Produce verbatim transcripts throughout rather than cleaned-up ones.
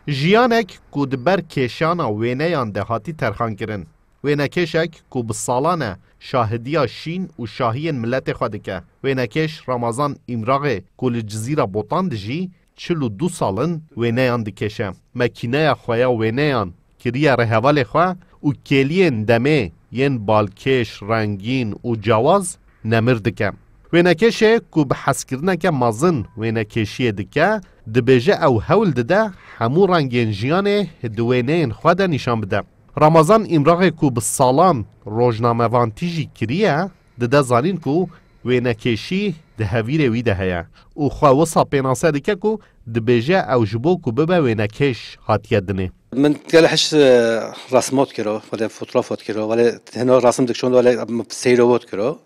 Jiyanek ku di ber kêşana wêneyan de hatî terxankirin. Wênekêşek ku bi salan e şahidiya şîn û şahiyên miletê xwe dike. Wênekêş Ramazan Îmraxê ku li Cizîra Botan dijî, çil û du sal in wêneyan dikêşe. Mekîneya xwe ya wêneyan kiriye rêhevalê xwe û kêliyên demê yên balkêş, rengîn û cawaz nemir dike. Wênekêşê ku bi hezkirineke mezin wênekêşiyê dike, dibêje ew hewl dide hemû rengên jiyanê di wêneyên xwe de nîşan bide. Ramazan Îmraxê ku bi salan rojnamevantî jî kiriye, dide zanîn ku wênekêşî di hevîrê wî de heye û xwe wisa pênase dike ku dibêje ew ji bo ku bibe wênekêş hatiye dinê. Min gelek hiş, e, resmot kiro, welê fotografot kiro, welê hino resim dikşon, welê seyro wot kiro.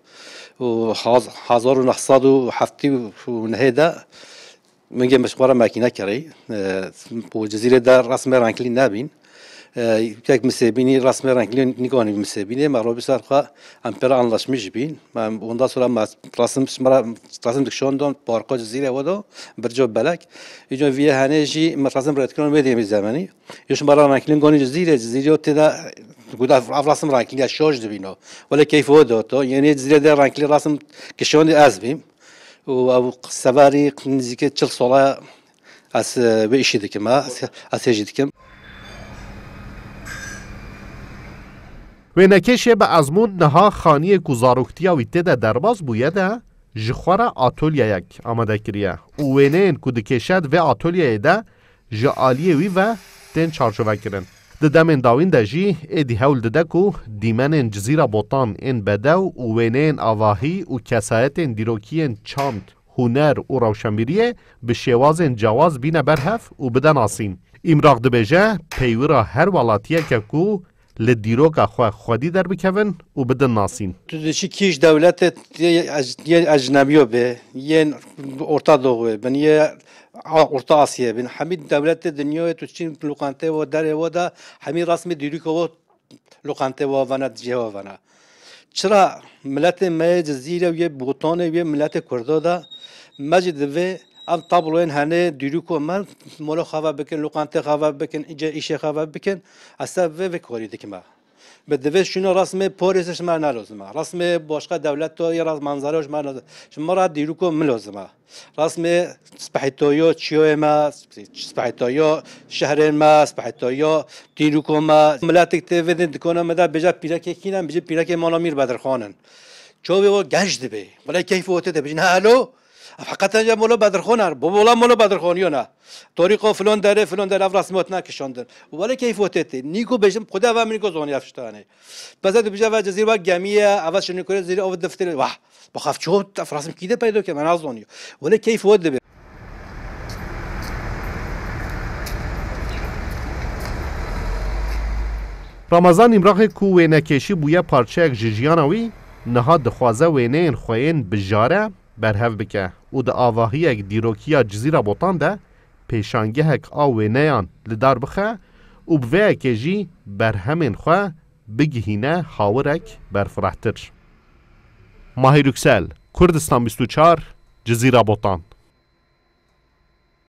Û haz-, hazar û neh sed û heftê û nehê de min gê mişwara makîne kirî. E, û Cizîrê de resmê renklî nebîn. E, tek misêbînî resmê renklî nîganî misêbînê, me robî ser xwe em pêra anlaşmiş bîn. Em ondan sonra me resim, me ra-, resim dikşon don, parko Cizîrê we do, birco belek. Îco vîye henê jî me resim red kirin wê demî zemenî. Yo ji me ra renklîn gonî Cizîrê, Cizîrê yo tê de guda ev resim renklî ya şoş dibîno. Wele keyf o do to. Yenê Cizîrê de renklî resim kişon de ez bîm. Û ew severî nizîkê çil sola ez, e, vê îşî dikim, ha. Ez, ez hêjî dikim. Wênekêşê bi ezmûn niha xaniyê ku zaroktiya wî tê de derbas bûye de ji xwe re atolyeyek amade kiriye û wêneyên ku dikêşe di vê atolyeyê de ji aliyê wî ve tên çarçovekirin. Di demên dawîn de jî êdî hewl dide ku dîmenên Cizîra Botan ên bedew û wêneyên avahî û kesayetên dîrokî yên çand, huner û rewşenbîriyê bi şêwazên cewaz bîne ber hev û bide nasîn. Îmrax dibêje, peywira her welatiyeke ku li dîroka xwe xwedî derbikevin û bidin nasîn. Tu diçî kî ji dewletê yê ec-, yê ecnebiyo be, yên Orta Doğu bin, yê A-, Orta Asya bin, hemî dewletê dinyayê tu çîn loqantê wo, derê wo de hemî resmê dîriko wo loqantê wo vana, cihê wo vana. Çira miletê me yê Cizîrê û yê Botanê û yê miletê Kurdo de me jî divê ev tabloyên henê dîriko me mola xwe ve bikin, loqantê xwe ve bikin, îce îşê xwe ve bikin, ez ser vê vê korî dikime. Bi divê şûno resmê porê ji me nelozime. Resmê başqa dewlet to yê res manzaro ji me nelozime. Ji me re dîriko min lozime. Resmê spehîtoyo çiyoyê me, spehîtoyo şehrên me, spehîtoyo dîriko me. Miletik tê vê din dikona me de bêje pîrekê kî ne, bêje pîrekê Mala Mîr Bedirxan in. Çavê o geş dibe. Wele keyf o tê de bêjin, "Ha, elo?" Ev heqeten ya Mola Bedirxan er. Bu Mola, Mola Bedirxan yo ne. Torîqo filon derê, filon derê ev resmot ne kişandin. Wele keyf o tê tê. Nîko bêjim, Xuda ve min nîko zoniya fiştane. Beze dibêje ve Cizîr ve gemiye, eve şinî kure zîrê, eve defterê. Wah, bak ev ço, ev resim kî de peydo ke, me nazoniyo. Wele keyf o dibe. Ramazan Îmraxê ku wênekêşî bûye parçeyek ji jiyana wî, niha dixwaze wêneyên xwe yên bijare berhev bike û di avahiyek dîrokiya Cizîra Botan de pêşangehek a wêneyan li dar bixe û bi vê yekê jî berhemên xwe bigihîne hawirek berfirehtir. Mahir Yüksel, Kurdistan bîst û çar, Cizîra Botan.